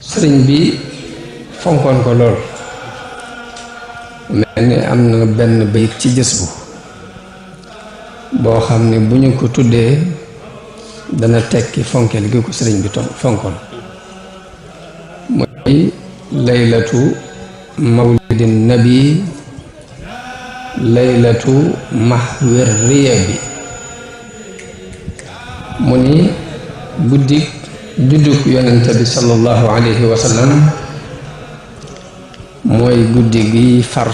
sëriñ bi fonkoon ko lool mel ni am na benn bayit ci jës bu boo xam ne bu ñu ko tuddee dana tekki fonkeel gi ko sëriñ bi fonkoon mooy laylatu mawlidin nabi laylatu mahwir riya bi mu ni guddik juddug yonente bi sallallahu alayhi wa sallam mooy guddi gi far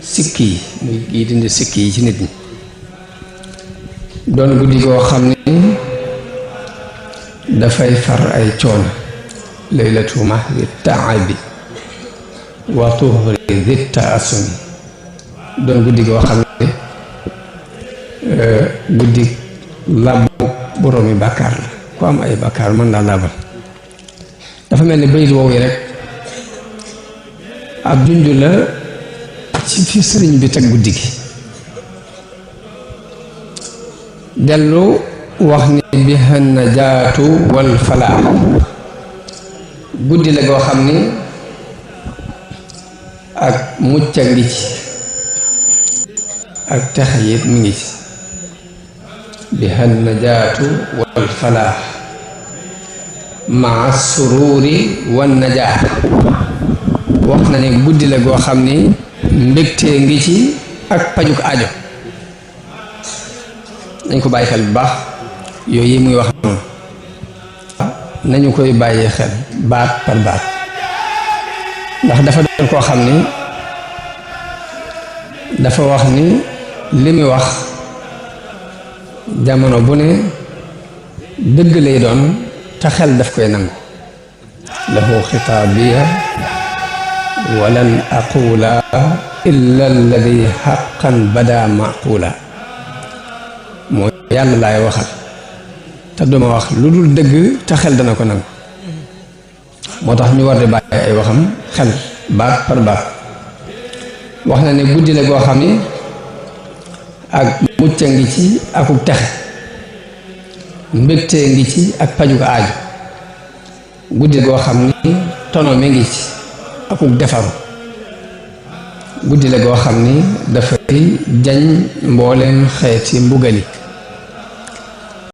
sikki yi muy gi dindi sikki yi ci nit ñi doon guddi goo xam ni dafay far ay coono laylatu mahwi taabi wa tuhri di taasumi doon guddi goo xam ne guddi làbbu boroomi bàkkaar la ku am ay bàkkaar mën laa laabal dafa mel ni bayit woowu rek ab junj la ci fi sëriñ bi teg guddi gi dellu wax ni biha najaatu wal falaax guddi la goo xam ni ak mucc a ngi ci ak texe yit mi ngi ci biha najaatu wal falaax maa suruuri wan najaax wax na ne guddi la goo xam ni mbégtee ngi ci ak pajuk aajo nañ ko bàyyi xel bu baax yooyu yi muy wax noonu nañu koy bàyyi xel baat par baat ndax dafa doon koo xam ni dafa wax ni li muy wax jamono bu ne dëgg lay doon te xel daf koy nangu lahu xitaabiya walan aqula illa alladi xaqan bada maqula mooy yàlla laay waxal te duma wax lu dul dëgg te xel dana ko nangu moo tax ñu war di bàyyi ay waxam xel baat par baat wax na ne guddi la goo xam ni ak mucc ngi ci akuk texe mbégtee ngi ci ak pajuk aaju guddi goo xam ni tono mi ngi ci akuk defaru guddi la goo xam ni dafay jañ mbooleem xeeti mbugali